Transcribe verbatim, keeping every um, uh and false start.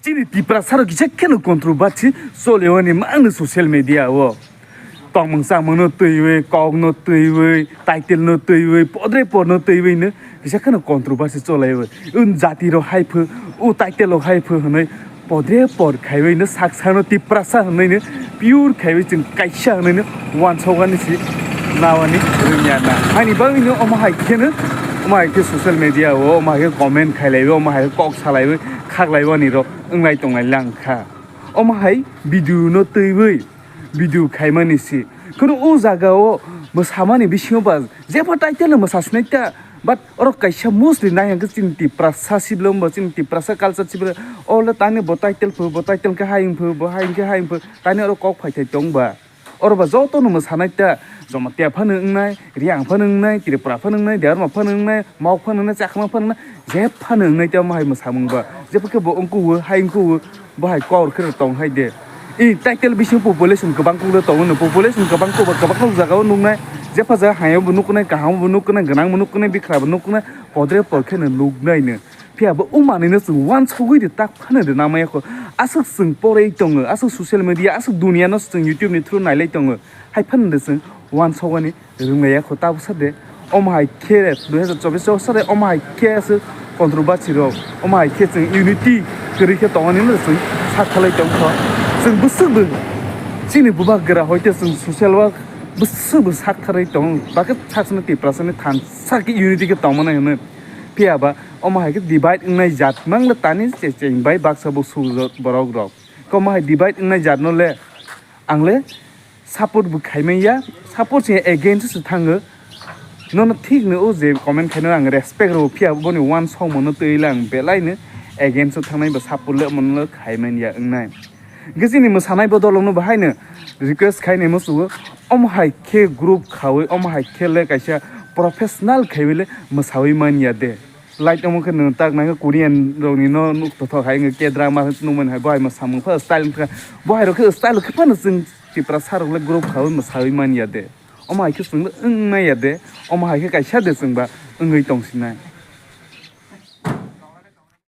Chini Tiprasa rok kisa kheno controversy choliwani mangno social media o. Tongmung chamung no twiwi, kok no twiwi, title no twiwi, podre por no twiwi no kisa kheno controversy cholaiwi. Un jati rok hai pho, u title rok hai pho hwnwi podre por khaiwi no saksa no Tiprasa hwnwi no pure khaiwi chwng kaisa hwnwi no wansokani si nawani rwngya na. Ani bagwi no omo hai kheno, omo hai khe social media o, omo hai khe comment khailaiwi, omo hai khe kok salaiwi, khaklaiwani rok wnglai tonglai lang kha. Omo hai video no twiwi video khaimani si. Kheno o jaga o mwsamani bisingo ba jepha title no mwsa sinai ta. But oro kaisa mostly nai hwnkhe chini Tiprasa siblong bo, chini Tiprasa culture siblong. Olo tani bo title pho, bo title khe hai wng pho, bo hai wng khe hai wng pho. Tani oro kok phai thai tong ba. Oro ba joto no mwsanai ta. Jamatia phano wngnai, Riang phano wngnai, Tripura phano wngnai, Debbarma phano wngnai, Mok phano wngnai, Chakma phano wngnai. Je phano wngnai ta omo hai mwsamung ba. Jepha khe bo wngkuk o, hai wngkuk o. Bo hai kok rw khe tong hai de. I title bising population kwbang kuk le tongo no, population kwbang kuk ba kwbang kuk jaga o nuknai. Jepha jaga hai bo nuknai, kaham bo nuknai, gwnang bo nuknai, bikra bo nuknai, podre por khe no nuknai no. Phiya bo o manwi no chwng wansogwi de tak phano de namaya kho. Aswk chwng poroi tongo, aswk social media, aswk dunia no chwng YouTube ni through nailai tongo. Hai phano de chwng wansogani rwngya kho tabuk sa de. Omo hai khe dui hazar chobbish o sa de, omo hai khe aswk controversy rok, omo hai khe chwng unity kwrwi khe tongmani no chwng sak khalai tong kho. Chwng bwswk bo chini bubagra hoite chwng social work bwswk bo sak kharwi tong, bakhe saksano Tiprasani thansa khe unity khe tongmani hwnwi. Phiya ba omo hai khe divide wngnai jat mang le tani checheng bai baksa bo sujot borok rok. Omo hai divide wngnai jat no le ang le support bo khaimanya, support se against se thango. Nono thik no o je comment khaino ang respect rw, phiya boni wansokmano twi le ang belai no against o thangnai ba support le mono khaimanya wngnai. Hwnkhe chini mwsanai bodolokno bo haino request khainai musugo, omo hai khe group khawi, omo hai khe le kaisa professional khaiwi le mwsawi manya de. Light omo khe nwng tak nangkhe Korean rokni no nuk tothok hai wngkhe K-drama nukmani hai bo hai mwsamung pha style wngkha. Bo hai rok khe style khe phano chwng Tiprasa rok le group khawi mwsawi manya de. Omo hai khe chwng le wng manya de. Omo hai khe kaisa de chwng ba wngwi tong sinai.